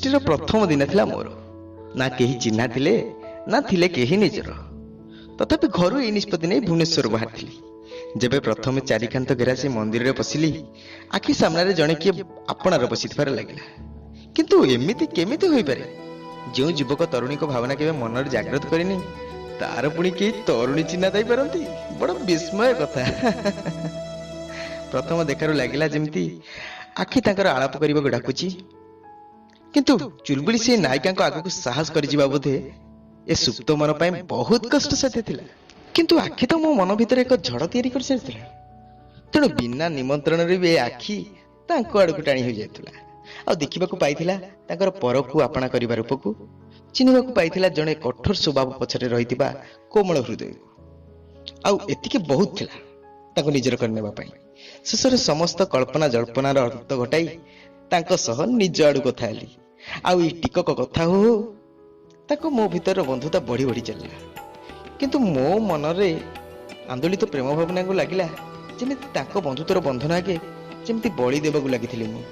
ୟୁନିଭର୍ସିଟିର ପ୍ରଥମ ଦିନ ଥିଲା ମୋର। ନା କେହି ଚିହ୍ନା ଥିଲେ, ନା ଥିଲେ କେହି ନିଜର। ତଥାପି ଘରୁ ଏଇ ନିଷ୍ପତ୍ତି ନେଇ ଭୁବନେଶ୍ୱର ବାହାରିଥିଲି। ଯେବେ ପ୍ରଥମେ ଚାରିକାନ୍ଥ ଘେରା ସେ ମନ୍ଦିରରେ ପଶିଲି, ଆଖି ସାମ୍ନାରେ ଜଣେ କିଏ ଆପଣାର ବସିଥିବାର ଲାଗିଲା। କିନ୍ତୁ ଏମିତି କେମିତି ହୋଇପାରେ? ଯେଉଁ ଯୁବକ ତରୁଣୀଙ୍କ ଭାବନା କେବେ ମନରେ ଜାଗ୍ରତ କରିନି, ତାର ପୁଣି କେହି ତରୁଣୀ ଚିହ୍ନା ଦେଇପାରନ୍ତି? ବଡ଼ ବିସ୍ମୟ କଥା। ପ୍ରଥମ ଦେଖାରୁ ଲାଗିଲା ଯେମିତି ଆଖି ତାଙ୍କର ଆଳାପ କରିବାକୁ ଡାକୁଛି। କିନ୍ତୁ ଚୁଲବୁଲି ସେ ନାୟିକାଙ୍କ ଆଗକୁ ସାହସ କରିଯିବା ବୋଧେ ଏ ସୁପ୍ତ ମନ ପାଇଁ ବହୁତ କଷ୍ଟସାଧ୍ୟ ଥିଲା। କିନ୍ତୁ ଆଖି ତ ମୋ ମନ ଭିତରେ ଏକ ଝଡ଼ ତିଆରି କରିସାରିଥିଲା। ତେଣୁ ବିନା ନିମନ୍ତ୍ରଣରେ ବି ଏ ଆଖି ତାଙ୍କ ଆଡ଼କୁ ଟାଣି ହୋଇଯାଉଥିଲା ଆଉ ଦେଖିବାକୁ ପାଇଥିଲା ତାଙ୍କର ପରକୁ ଆପଣା କରିବା ରୂପକୁ, ଚିହ୍ନିବାକୁ ପାଇଥିଲା ଜଣେ କଠୋର ସ୍ୱଭାବ ପଛରେ ରହିଥିବା କୋମଳ ହୃଦୟକୁ। ଆଉ ଏତିକି ବହୁତ ଥିଲା ତାଙ୍କୁ ନିଜର କରିନେବା ପାଇଁ। ଶେଷରେ ସମସ୍ତ କଳ୍ପନା ଜଳ୍ପନାର ଅନ୍ତ ଘଟାଇ ତାଙ୍କ ସହ ନିଜ ଆଡୁ କଥା ହେଲି। ଆଉ ଏଇ ଟିକକ କଥା ହଉ ହଉ ତାକୁ ମୋ ଭିତରର ବନ୍ଧୁତା ବଢି ବଢି ଚାଲିଲା। କିନ୍ତୁ ମୋ ମନରେ ଆନ୍ଦୋଳିତ ପ୍ରେମ ଭାବନାକୁ ଲାଗିଲା ଯେମିତି ତାଙ୍କ ବନ୍ଧୁତ୍ୱର ବନ୍ଧନ ଆଗେ ଯେମିତି ବଳି ଦେବାକୁ ଲାଗିଥିଲି ମୁଁ।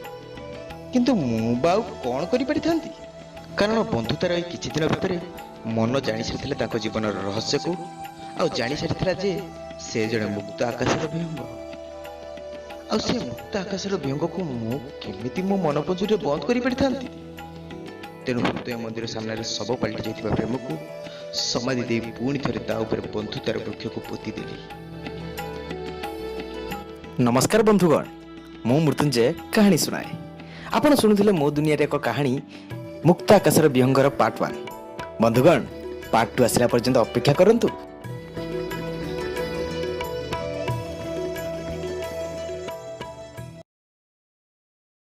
କିନ୍ତୁ ମୁଁ ବା ଆଉ କ'ଣ କରିପାରିଥାନ୍ତି? କାରଣ ବନ୍ଧୁତାର ଏଇ କିଛି ଦିନ ଭିତରେ ମନ ଜାଣିସାରିଥିଲା ତାଙ୍କ ଜୀବନର ରହସ୍ୟକୁ, ଆଉ ଜାଣିସାରିଥିଲା ଯେ ସେ ଜଣେ ମୁକ୍ତ ଆକାଶର ବିହଙ୍ଗ। ଆଉ ସେ ମୁକ୍ତ ଆକାଶର ବିହଙ୍ଗକୁ ମୁଁ କେମିତି ମୋ ମନ ପଞ୍ଜୁରୀରେ ବନ୍ଦ କରିପାରିଥାନ୍ତି? ତେଣୁ ହୃଦୟ ମନ୍ଦିର ସାମ୍ନାରେ ଶବ ପାଲଟି ଯାଇଥିବା ପ୍ରେମକୁ ସମାଧି ଦେଇ ପୁଣି ଥରେ ତା ଉପରେ ବନ୍ଧୁତାର ବୃକ୍ଷକୁ ପୋତି ଦେଲି। ନମସ୍କାର ବନ୍ଧୁଗଣ, ମୁଁ ମୃତ୍ୟୁଞ୍ଜୟ କାହାଣୀ ଶୁଣାଏ। ଆପଣ ଶୁଣୁଥିଲେ ମୋ ଦୁନିଆରେ ଏକ କାହାଣୀ, ମୁକ୍ତ ଆକାଶର ବିହଙ୍ଗର ପାର୍ଟ 1। ବନ୍ଧୁଗଣ, ପାର୍ଟ 2 ଆସିଲା ପର୍ଯ୍ୟନ୍ତ ଅପେକ୍ଷା କରନ୍ତୁ।